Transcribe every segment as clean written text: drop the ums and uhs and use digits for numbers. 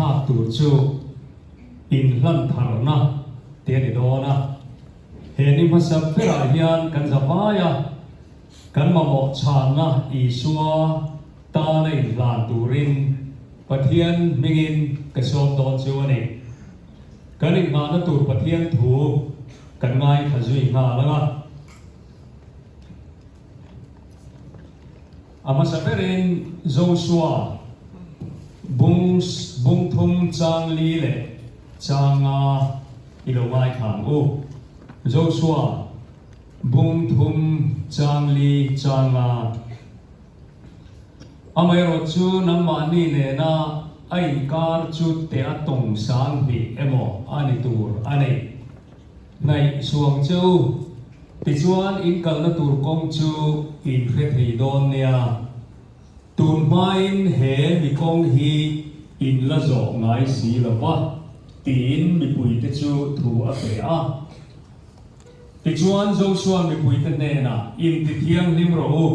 ngaihthlak tur chu inhlan tharna te a ni dawn a. He ni hmasa berah hian kan zavai a, kan mamawh chhanna Isua tana inhlan turin Pathian hmingin ka sawm dawn chu a ni. Kan inghahna tur Pathian thu kan ngaithla zui nghal ang a. A hmasa berin Joshua bung bung thum chang li leh chang nga i lo ngaithla ang u. Joshua bung thum chang li chang nga. Amaherawh chu nangmahni nena a inkar chu teh a tawng sang hnih emaw a ni tur a ni. Hnaih suang che u. Tichuan in kalna tur kawng chu in hre thei dawn nia. Tun hmain he mi kawng hi in la zawh ngai si lo va, tiin mipuite chu thu a pe a. Tichuan Joshua mipuite hnenah, In ti thianghlim rawh u,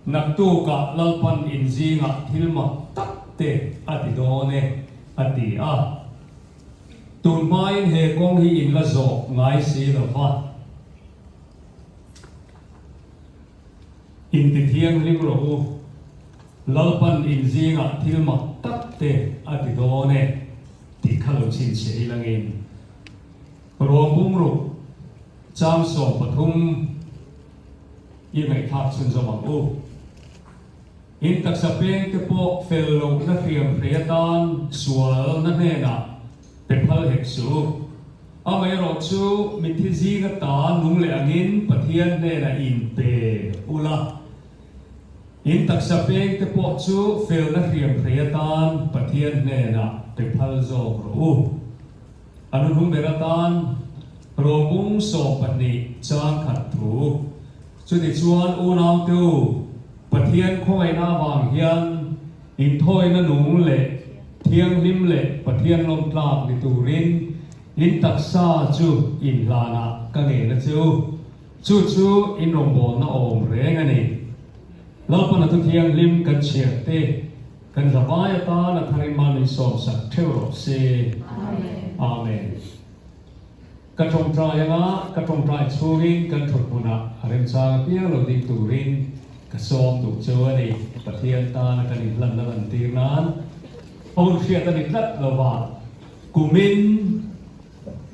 naktukah Lalpan in zingah thil mak tak te a ti dawn e, a ti a. Tun hmain he kawng hi in la zawh ngai si lo va. In ti thianghlim rawh u, Lalpan in zingah thil mak tak te a ti dawn e tih kha lo chhinchhiah ilangin Rawng bungruk chang 13 i ngaihthlak chhunzawm ang u. In taksa peng te pawh fel lohna hriam hrei atan sualna hnenah pe phal hek suh u. Amaherawh chu mitthi zing ata nung leh angin Pathian hnenah in pe ula. In taksa peng te pawh chu felna hriam hrei atan Pathian hnenah pe phal zawk rawh u. A nuhnung ber atan Rawbung 12 chang khat thu. Chutichuan unaute u, Pathian khawngaihna avang hian inthawina nung leh thianghlim leh Pathian lawmtlak ni turin in taksa chu inhlanah ka ngen a che u. Chu chu in rawngbawlna awm reng a ni. Lalpan a thu thianghlim kan chhiar te, kan zavai atan a tharin mal min sawmsak theuh rawh se. Amen. Ka tawngtai anga ka tawngtai chhungin kan thut hmunah a remchang apiang lo ding turin ka sawm duh chu a ni. Pathian tana kan inhlanna lantir nan a hun hriat a ni tlat lova, kumin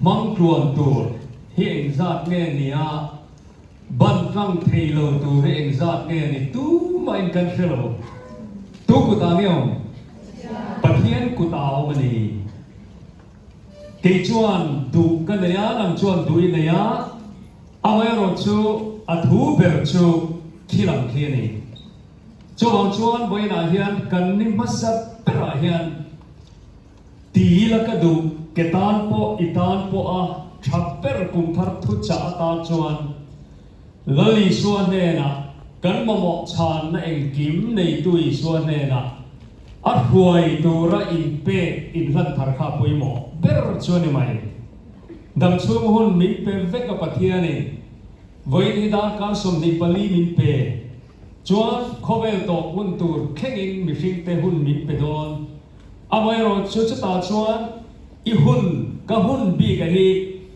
hmang tluan tur hi engzat nge ni a, ban tlang thei lo tur hi engzat nge ni tumahin kan hre lo. Tu kutah nge awm? Pathian kutah a awm a ni. Kei chuan duh ka nei a, nang chuan duh i nei a, amaherawh chu a thu ber chu khi lam khi a ni. Chuvang chuan vawiinah hian kan ni hmasa berah hian ti ila ka duh, ke tan pawh i tan pawh a tha ber kum thar thuchah atan chuan Lal Isua hnenah kan mamawh chhanna engkim neitu Isua hnenah a hruai tura inpek inhlan thar kha pawimawh ber chu a ni mai. Damchhung hun min pe vek a Pathianin vawiin hi darkar 24 min pe chuan khawvel tawp hun tur thlengin mihringte hun min pe dawn. Amaherawh chu chutah chuan i hun, ka hun bik a hi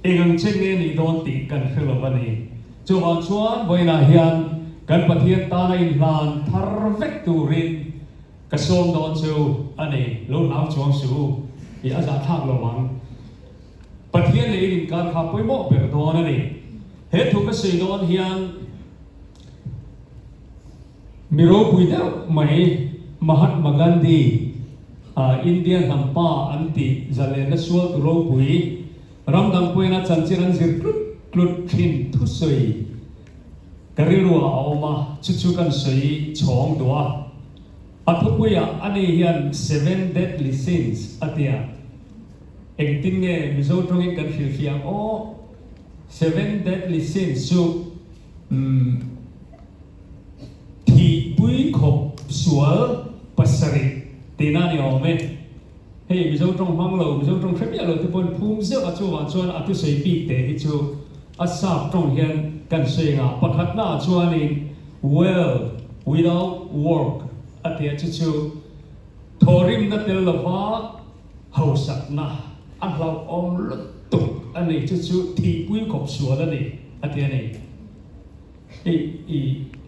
eng ang chen nge nih dawn tih kan hre lo a ni. Chuvang chuan vawiinah hian kan Pathian tana inhlan thar vek turin ka sawm dawn chu a ni. Lo hlau chuang suh u tih a zahthlak lo ang. Pathian leh in inkar kha pawimawh ber dawn a ni. He thu ka sawi dawn hian Mi ropui deuh mai Mahatma Gandhi, India hnam pa an tih zalenna sualtu ropui, ram dang pawina chanchin an zir tlut tlut thin thusawi ka rilruah a awm a, chu chu kan sawi chhawng duh a. A thupuiah ani hian Seven Deadly Sins a ti a, engtin nge Mizo tawngin kan hrilhfiah ang aw? Seven Deadly Sins chu umm. Thihpui khawp sual pasarih tihna a ni awm e. Hei Mizo tawng hmang lo, Mizo tawng hre miah lo te pawhin phum zeuh a chuvang chuan a thusawi bik teh hi chu a sap tawng hian kan sawi ang a. Pakhatna ah chuanin wealth without work a ti a chu chu thawhrimna tel lova. Hausakna a hlauhawm lutuk a ni, chu chu thihpui khawp sual a ni, a ti a ni. I i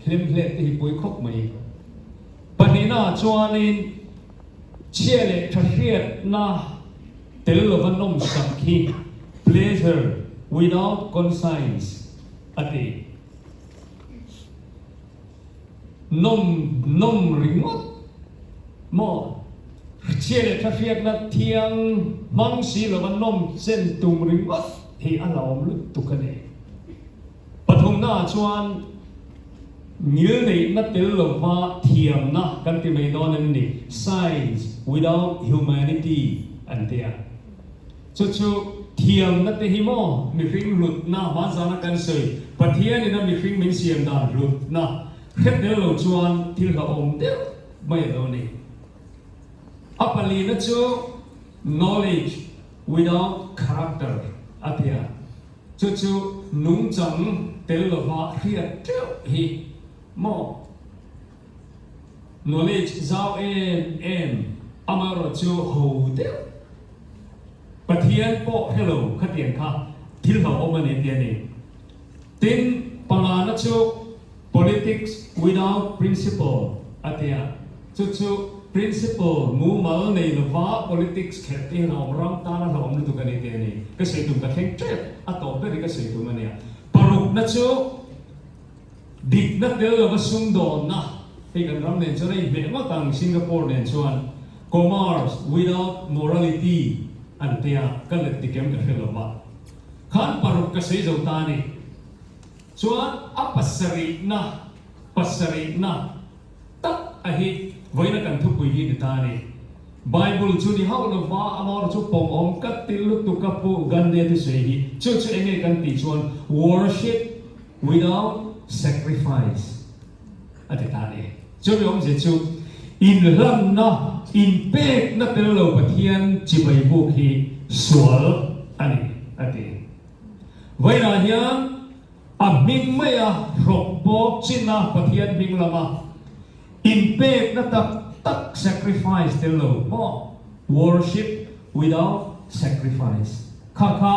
hlimhlet te hi pui khawp mai. Pahnihnaah chuanin chhia leh tha hriatna tel lova nawmsak hi pleasure without conscience a ti. Nawm nawm ringawt maw? Chhia leh tha hriatna thiang hmang si lova nawm chen tum ringawt hi a hlauhawm lutuk a ni. Pathumnaah chuan ngilneihna tel lova thiamna kan ti mai dawn em ni? Science without humanity an ti a. Chu chu thiamna te hi maw mihring hlutna hmanzana kan sawi Pathianin a mihring min siam dan hlutna hre tel lo chuan thil hlauhawm deuh mai a lo ni. A palina chu knowledge without character a ti a, chu chu nungchang tel lova hriat teuh hi maw Knowledge zau em em amaherawh chu ho deuh. Pathian pawh hre lo khatiang kha thil hlauhawm a ni tih a ni. Tin, pangana chu politics without principle a ti a, chu chu principle mumal nei lova politics kherh te hi hlauhawm ram tana hlauhawm lutuk a ni tih a ni. Ka sawi tum ka thleng tep a tawp ber hi ka sawi tum a nia. Parukna chu. Dikna tel lova sumdawnna hei kan ram nen chuan a inhmeh ngawt ang Singapore nen chuan commerce without morality an tia ka let tikem ka hre lova khan paruk ka sawi zo ta a ni. Chuan a pasarihna pasarihna tak a hi vawiina kan thupui hi ni ta a ni. Bible chu ni hauh lova amaherawh chu pawmawm ka ti lutuk a Pu Gandhi a thusawi hi chu chu enge kan tih chuan worship Without sacrifice a ti ta a ni. Chumi awmzia chu inhlanna, inpekna tel lo Pathian chibai buk hi sual a ni a ti. Vawiinah hian a hming maia hrawk bawk china Pathian hming lama inpekna tak tak sacrifice tel lo maw? Worship without sacrifice kha kha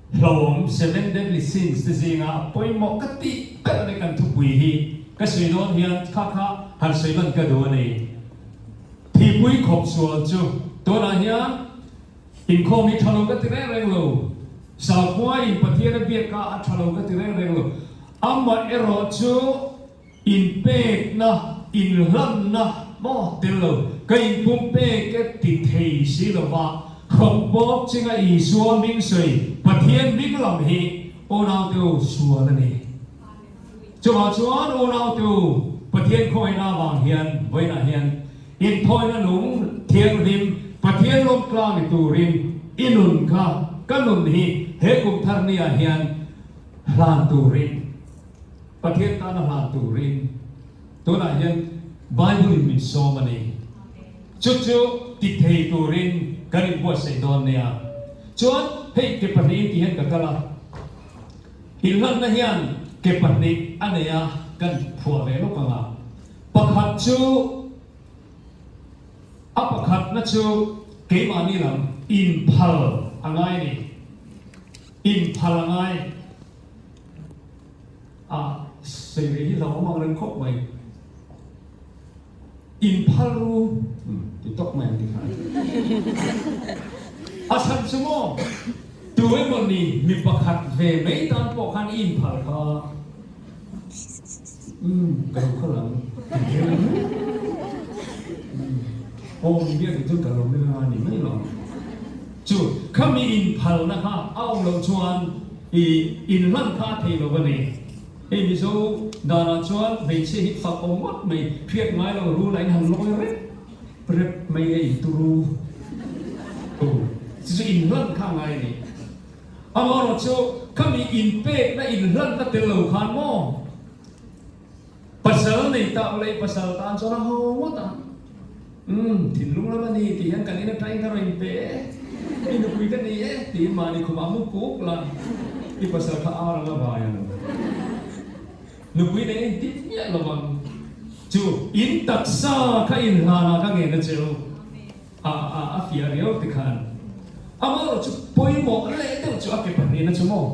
Hlauhawm Seven Deadly Sins te zinga a pawimawh ka tih ber leh kan thupui hi ka sawi dawn hian kha kha han sawi lan ka duh a ni. Thihpui khawp sual chu tunah hian inkhawm hi tha lo ka ti reng reng lo, sakhua in Pathian a biak kha a tha lo ka ti reng reng lo, amah erawh chu Inpekna, inhlanna maw tel lo, ka inpumpek e ti thei si lova, hrawk bawk chinga Isua hming sawi Pathian hming lam hi unaute u sual a ni. Chuvah chuan unaute u Pathian khawngaihna avang hian vawiinah hian inthawina nung thianghlim Pathian lawmtlang ni turin i nun kha ka nun hi he kum thar niah hian hlan turin Pathian tana hlan turin tunah hian Bible in min sawm a ni. Chu chu ti thei turin kan inbuatsaih dawn nia. Chuan hei ke pahnihin ti hian ka kal a, inhlanna hian ke pahnih a nei a, kan phuah ve lawk ang a. Pakhat chu a pakhatna chu keimahni lam inphal a ngai a ni. Inphal a ngai. A sawi ve hi hlauhawm ang reng khawp mai. In phal ru ti tawk mai ang ti kha. A chhan chu maw tu emaw ni mi pakhat ve mai tan pawh khan i inphal kha umm ka lo kal ang ti kher mai. Aw mi biak duh chuan ka lo meng anga ni mai lo. Chu khami inphalna kha a awm loh chuan I inhlan kha a thei lo a ni. Hei Mizo danah chuan hmeichhia hi fak awm ngawt mai, hriat ngai lo rul a inhan lawi rep rep mai a inturu tu chu chu inhlan kha a ngai a ni. Amaherawh chu khami inpekna inhlanna tel lo khan maw Pasal nei tak leh pasal tan chuan a ho ngawt ang. Umm, thinlung lam a ni tih hian kan in atangin ka rawn inpe e, i nupui ka ni e tiin mahni khumah mu kuk la, i pasal kha ar anga vai ang. Nupui nei a intit miah lo ang. Chu in taksa kha inhlanah ka ngen a che u. A a a fiah riau ti khan amaherawh chu pawimawh leh deuh chu a ke pahnihna chu maw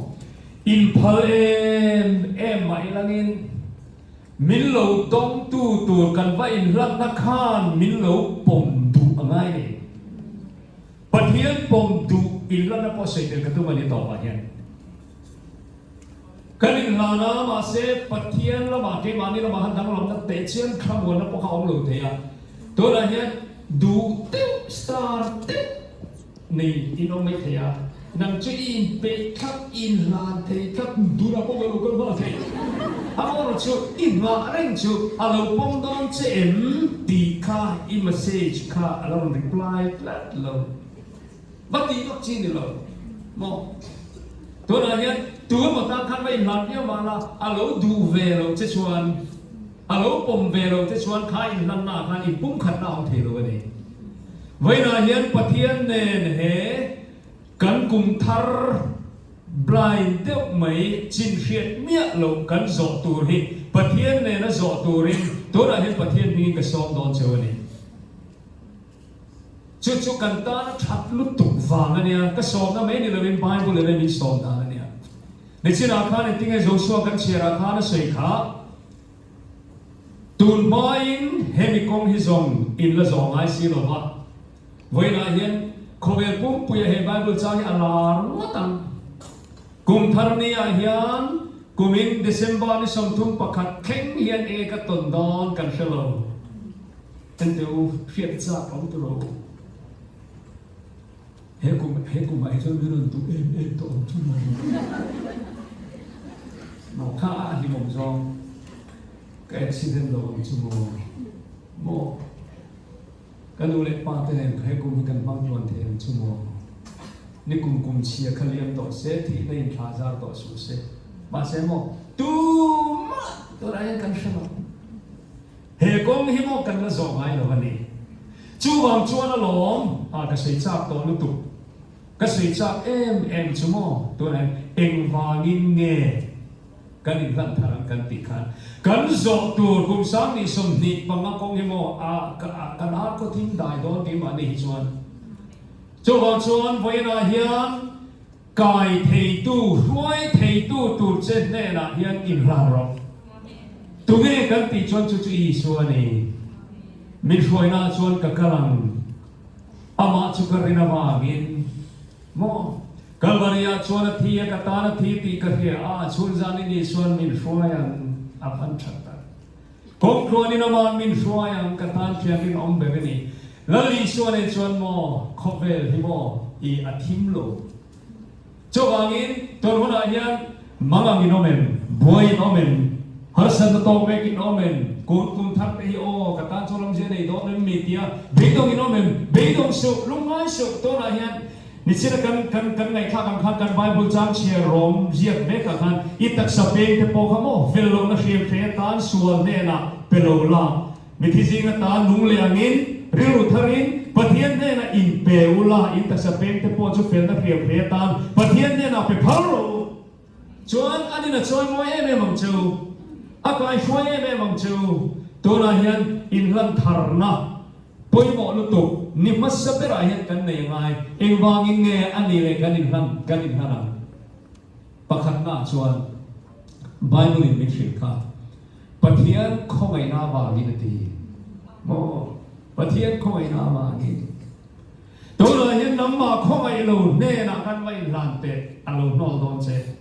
inphal em em mah ilangin min lo dawngtu tur kan va inhlatna khan min lo pawm duh a ngai nei. Pathian pawm duh inhlatna pawh sawi tel ka tum a ni tawpah hian. Kan inhlan a, mahse Pathian lamah keimahni lamah khan danglamna teh chian thlamuanna pawh kha a awm lo thei a. Tunah hian duh deuh, star deuh nei in awm mai thei a, nang chu i inpeih thlap, i inhlan thei thlap, tunah pawh ka lo kal nghal thei. Amaherawh chu i nghah reng chu a lo pawm dawn che em tih kha i message kha a lo rawn reply tlat lo. Va tih vak chi ni lo maw? Tunah hian tu emaw tan khan va inhlan viau mah la, a lo duh ve lo che chuan, a lo pawm ve lo che chuan kha inhlannaah khan inpumkhatna a awm thei lo a ni. Vawiinah hian Pathian nen he kan kum thar blind deuh mai chin hriat miah loh kan zawh tur hi Pathian nena zawh turin tunah hian Pathian hmingin ka sawm dawn cheu a ni. Chu chu kan tan a that lutuk vang a nia, ka sawmna mai ni lovin Bible in a min sawm dan a nia. Nichinah khan engtinge Joshua kan chhiarah khan a sawi kha, Tun hmain hemi kawng hi zawng in la zawh ngai si lo va, vawiinah hian khawvel pumpuia he Bible chang hi a lar ngawt ang. Kum thar niah hian kumin December ni 31 thleng hian enge ka tawn dawn kan hre lo. Ente u, hriat chak awm tur a u. He kum, he kumah hi chuan min rawn duh em em tawh ang chu maw? Maw kha a hlimawm zawng ka accident lo ang chu maw? Maw? Ka nu leh pa te nen he kum hi kan hmang tluan thei ang chu maw? Ni kum kum chhia kha liam tawh se, thihna in thla zar tawh suh se. Mahse maw, tumah tunah hian kan hre lo. He kawng hi maw kan la zawh ngai lo a ni. Chuvang chuan a lawm a ka sawi chak tawh lutuk. Ka sawi chak em em chu maw tunah hian engvangin nge kan inhlan thar ang kan tih khan kan zawh tur kum 2025 kawng hi maw a kan ar khaw thim dai dawn keimahni hi chuan. Chuvang chuan vawiinah hian Kai theitu, hruai theitu tur che hnenah hian inhlan rawh. Tunge kan tih chuan chu chu Isua a ni. Min hruainaah chuan ka kal ang. Amah chu ka rin avangin maw? Kalvari-ah chuan a thi a, ka tan a thi tih ka hria a, chhun zanin Isua'n min hruai ang a van that tak. Kawngtluanin ama'n min hruai ang, ka tan thian rinawm ber i ni. Lal Isua nen chuan maw, khawvel hi maw i a thim lo. Chuvangin, tun hunah hian mangang in awm em, buai in awm em, harsatna tawk mek in awm em, kun kum thar te hi aw, ka tan chuan awmzia nei dawn em mi tia beidawng in awm em, beidawng suh, lungngai suh, tunah hian Nichina kan kan kan ngaihthlak ang khan kan Bible chang chhiar rawm ziak vekah khan i taksa peng te pawh kha maw fel lohna hriam hreh atan sual hnenah pe lo la, mithi zing atan nung leh angin rilru tharin Pathian hnenah in pe u la, in taksa peng te pawh chu felna hriam hreh atan Pathian hnenah pe phal rawh u. Chuan an in a chawi mawi em em ang chu, a kaihruai em em ang chu. Tunah hian inhlan tharna Pawimawh lutuk, ni hmasa berah hian kan nei angai, engvangin nge a ni leh kan inhlan kan inhlan ang? Pakhatnaah chuan Bible in min hrilh kha, Pathian khawngaihna avangin a ti. Maw? Pathian khawngaihna avangin. Tunah hian nangmah khawngaih lo hnenah kan va inhlan teh a lo hnawl dawn che.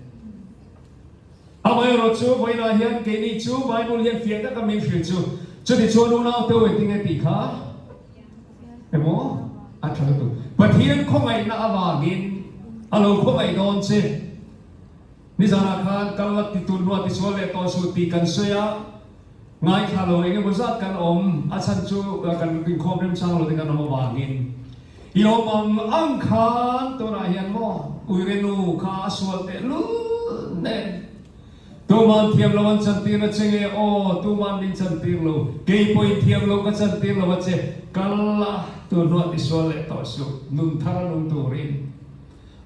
Amaherawh chu vawiinah hian keini chu Bible hian fiah taka min hrilh chu, chutichuan unau te awih tinge tih kha emaw a tha lutuk. Pathian khawngaihna avangin a lo khawngaih dawn che. Nizanah khan kal la ti tun hnuah tisual leh tawh suh tih kan sawi a, ngaithla lo eng emaw zat kan awm, a chhan chu kan inkhawm remchang lo te kan awm avangin. I awm ang ang khan tunah hian maw Uirenu kha a sual teh lul nen. Tuman thiam lo an chantir a che nge aw, tuman min chantir lo, kei pawhin thiam lo ka chantir lo a che, kal la tun hnuah tisual leh tawh suh, nun thar a nung turin.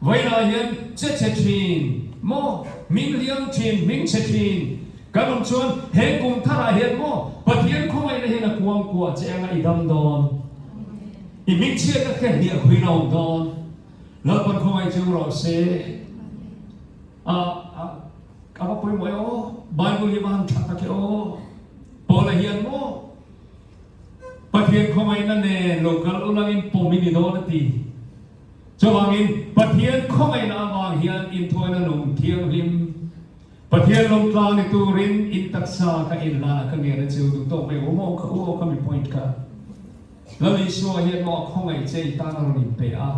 Vawiinah hian che chhe thin maw, hming hliam thin, hming chhe thin kan awm chuan he kum tharah hian maw Pathian khawngaihna hian a kuangkuah che anga i dam dawn. I hmingchhiatna kha hniah khuin a awm dawn. Lalpan khawngaih chu rawh se. A a a va pawimawh e aw. Bible hi va han tha tak e aw. Paula hian maw Pathian khawngaihna nen lo kal ulangin pawm i ni dawn a ti. Chuvangin Pathian khawngaihna avang hian inthawina nung thianghlim Pathian lawmtlang ni turin in taksa ka inhlan a ka ngen a cheu duh tawk mai u maw ka u aw ka mi point kha Lal Isua hian maw a khawngaih che i tan a rawn inpe a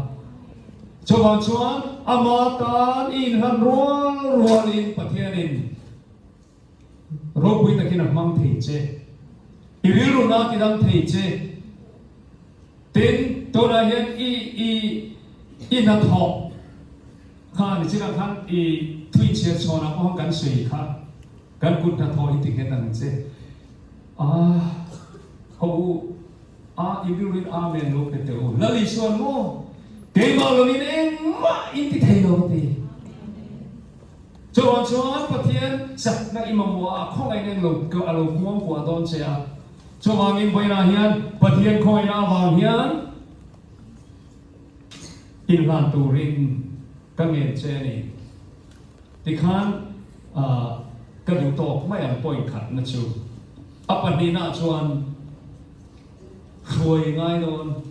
chuvang chuan ama tan i inhlan rual rualin Pathianin ropui takin a hmang thei che i rilru na tidam thei che tin tunah hian i i i hnathawh Kha nichinah khan i thuinchhiar chhawnah pawh kan sawi kha kan kut hnathawh hi ti nghet ang che. Ah, ho u, a i rilruin Amen lo pe teh u. Lal Isuan maw, keimah lovin engmah in ti thei lo a ti. Chuvang chuan Pathian chakna i mamawh a, a khawngaihna in lo a lo kuangkuah dawn che a. Chuvangin vawiinah hian Pathian khawngaihna avang hian, Inhlan turin ka ngen che a ni. Tikhan ka duh tawk mai ang point khatna chu. A pahnihnaah chuan hruai ngai dawn.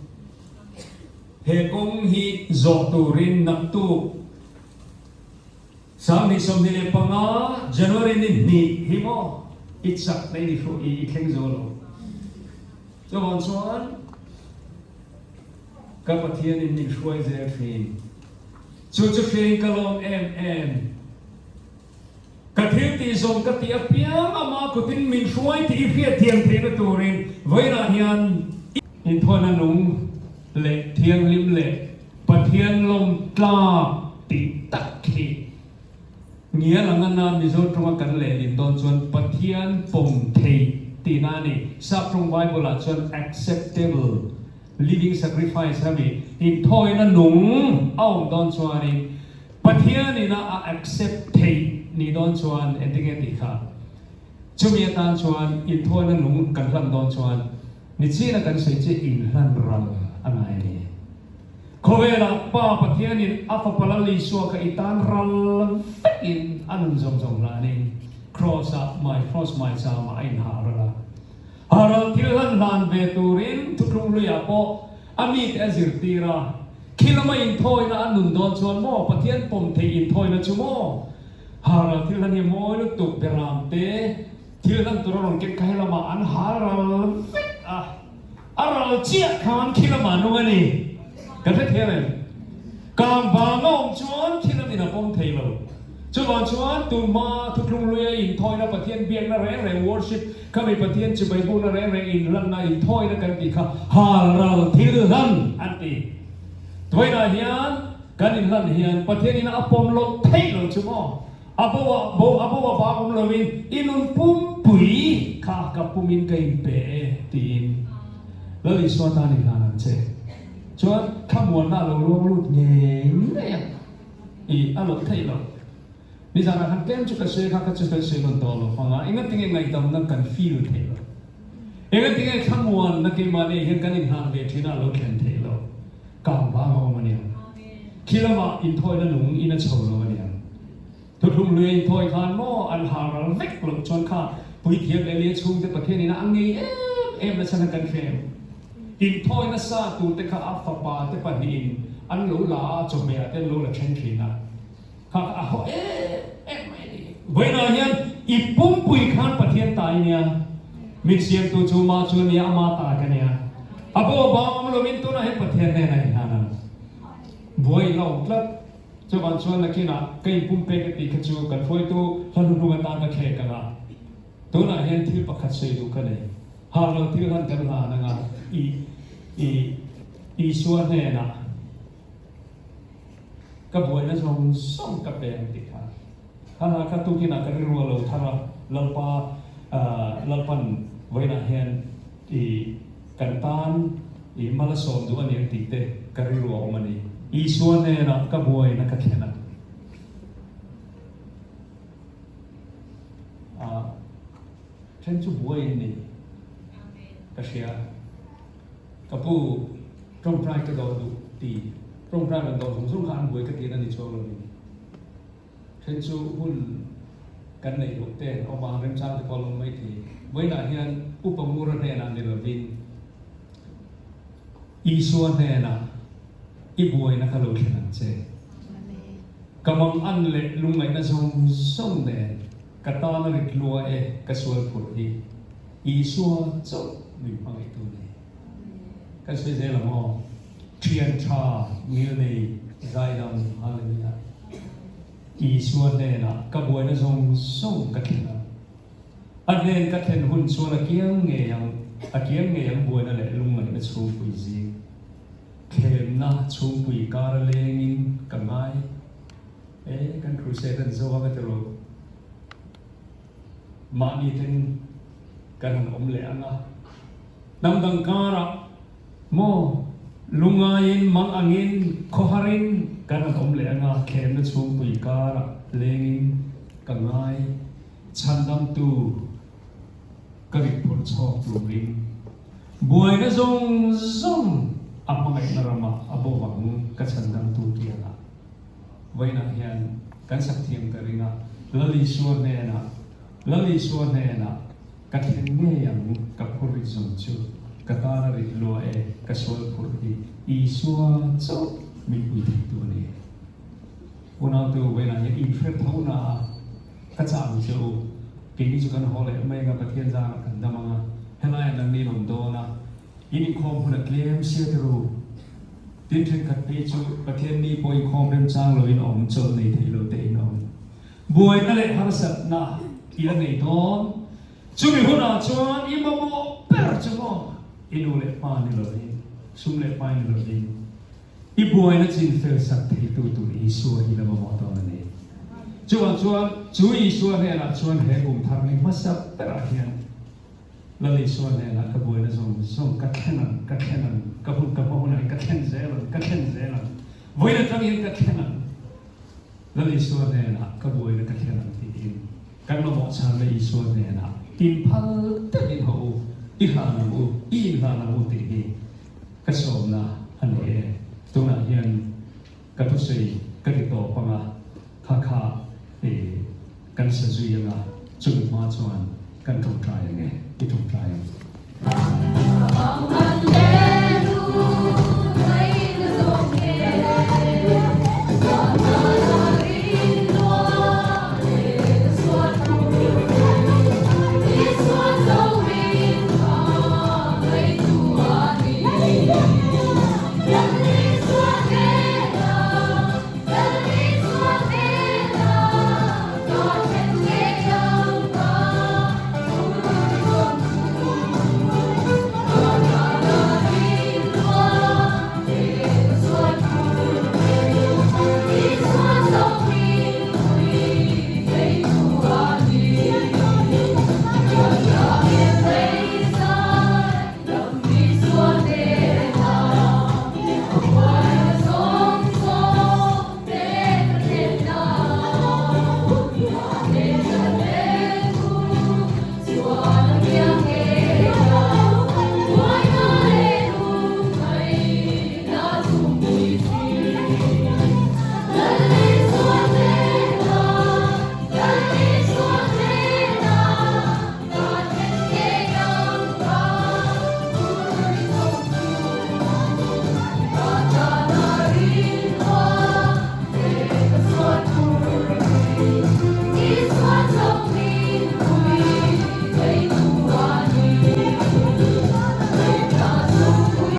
He kawng hi zawh turin naktuk 2025 January ni hnih hi maw i chak na i thleng zo lo. Chuvang chuan Ka Pathianin min hruai zel thin. Chu chu hriain ka lawm em em. Ka thil tih zawng ka tih apiang ama kutin min hruai tih i hriatthiam theihna turin vawiinah hian inthuahna nung leh thianghlim leh Pathian lawm tlak tih tak hi Ngial anga na Mizo tawnga kan lehlin dawn chuan Pathian pawm thei tihna a ni. Sap tawng Bible-ah chuan acceptable living sacrifice a mi. Inthawina nung a awm dawn chuanin Pathianin a a accept theih nih dawn chuan engtinge tih kha? Chumi atan chuan inthawina nung kan hlan dawn chuan nichina kan sawi chiah inhlan ral a ngai a ni. Khawvelah Pa Pathianin a Fapa Lal Isua kha i tan ral vekin a nun zawng zawng hlanin Kraws-ah mai Kraws maichama a inhah ral a. Ha ral thil hlan hlan ve turin thuthlung hluiah pawh a mite a zirtir a. Khi lama inthawina a nun dawn chuan maw Pathian pawm theih inthawina chu maw? Ha ral thil hlan hi mawi lutuk beram te thil hlan tur a rawn ken kha helamah an hal ral vek a. A ral chiah khan thil amah nung a ni. Ka hre thiam em? Kang vang a awm chuan thil amin a pawm thei lo. Chuvang chuan tun hma thuthlung hluia inthawina Pathian biakna reng reng worship kha mi Pathian chibai bukna reng reng inlanna inthawina kan tih kha hal ral thil hlan an ti. Tuainah hian kan inhlan hian Pathian ina a pawm loh theih lo chu maw? A bo a bo a bo a bak awm loin i nun pumpui kha ka pumin ka inpe e tiin Lal Isua tan i hlan ang che. Chuan thlamuanna a lo luang lut ngei ngei ang i a loh theih loh. Nizanah khan tlem chu ka sawi kha ka chu kan sawi nawn tawh lo fang a, engatinge ngaihdamna kan feel theih loh. Engatinge thlamuanna keimahni hian kan inhlan ve thin a a lo thlen theih loh. Kang vang a awm a niang. Khi lamah inthawina nung in a chho lo a niang. Thuthlung lui a inthawi khan maw an hal ral vek loh chuan kha Puithiam Elia chhungte Pathian in a ngei em em na chhan a kan hre em. Inthawi nasa turte kha a fapa te pahnihin an lo la a, chawhmehah te an lo la then thin a. Kha kha a haw em em mai a ni. Vawiinah hian i pumpui khan Pathian ta i nia. Min siamtu chu mah chu a nia, ama ta ka nia. A bo a bang awm lovin tunah hian Pathian hnenah i hlan ang. Buai i la awm tlat. Chuvang chuan nakinah ka inpumpek a tih kha chu kan hruaitu hla hnuhnung atan ka thlek ang a. Tunah hian thil pakhat sawi duh ka nei. Har lo thil han kan hlan ang a, i i Isua hnenah Ka buaina zawng zawng ka pe ang tih kha. Hana kha tukinah ka rilru a lo thar a, Lalpa Lalpan vawiinah hian i kan tan i mal a sawm duh a ni ang tih te ka rilru a awm a ni. Isua hnenah ka buaina ka thlen a. A then chu buai in ni ka hria. Ka pu. Tawngtai ka dawh duh ti tawngtai rawn dawh zawng zawng kha an buai ka tihna ni chuang lovin then chu hun kan neih loh te an awm a, remchang te pawh a lo awm mai thei. Vawiinah hian Upa Ngura hnenah ni lovin Isua hnenah i buaina kha lo thlen ang che. Ka mang an leh lungngaihna zawng zawng nen ka tana rit lua e ka sual phurh hi Isua chauh min hmangaihtu a ni. Kan sawi zel ang aw. Thian tha ngil nei zaidam Hallelujah. Isua hnenah ka buaina zawng zawng ka thlen ang. A hnen ka thlen hun chuan a kiang ngei ang, a kiang ngei ang buaina leh lungngaihna chhungpui zing. Thlemna chhungpui kar a lengin ka ngai. E, kan crusade an zo a ka ti rawh. Mahni ten kan han awm leh ang a. Hnam dang karah maw lungaiin mang angin khawharin kan han awm leh ang a, thlemna chhungpui karah lengin ka ngai chhandamtu ka rit phurh chhawk turin buaina zawng zawng a hmangaihna ramah a bo ang ka chhandamtu tiangah vawiinah hian kan sak thiam ka ring a, Lal Isua hnenah Lal Isua hnenah Ka thlen ngei ang, ka phur rit zawng chu ka tan a rit lua e, ka sual phurh hi Isua chauh min pui thei tu a ni. Unau te u vawiinah hian inhre tho na a ka chah ang che u, keini chu kan haw leh mai anga Pathian zarah kan dam anga helaiah nangni in awm dawn a, in inkhawm hun a tlem sia te ru. Tin thenkhat phei chu Pathian ni pawh inkhawm remchang loin awm chawlh nei thei lo te in awm. Buaina leh harsatna i la nei dawn. Chumi hunah chuan i mamawh ber chu maw i nu leh pa ni lovin, sum leh pai ni lovin, i buaina chin fel sak theitu tur Isua hi la mamawh dawn a ni. Chuvang chuan chu Isua hnenah chuan he kum thar ni hmasa berah hian Lal Isua hnenah ka buaina zawng zawng ka thlen ang, ka thlen ang, ka hun ka hma hunah hian ka thlen zel ang, ka thlen zel ang, vawiin atang hian ka thlen ang. Lal Isua hnenah ka buaina ka thlen ang tiin kan mamawh chhanna Isua hnenah inphal takin haw u, i hlan ang u, i inhlan ang u tih hi ka sawmna a ni e. Tunah hian ka thusawi ka ti tawp ang a, kha kha i kan sa zui ang a, chumi hma chuan kan tawngtai ang e, i tawngtai ang.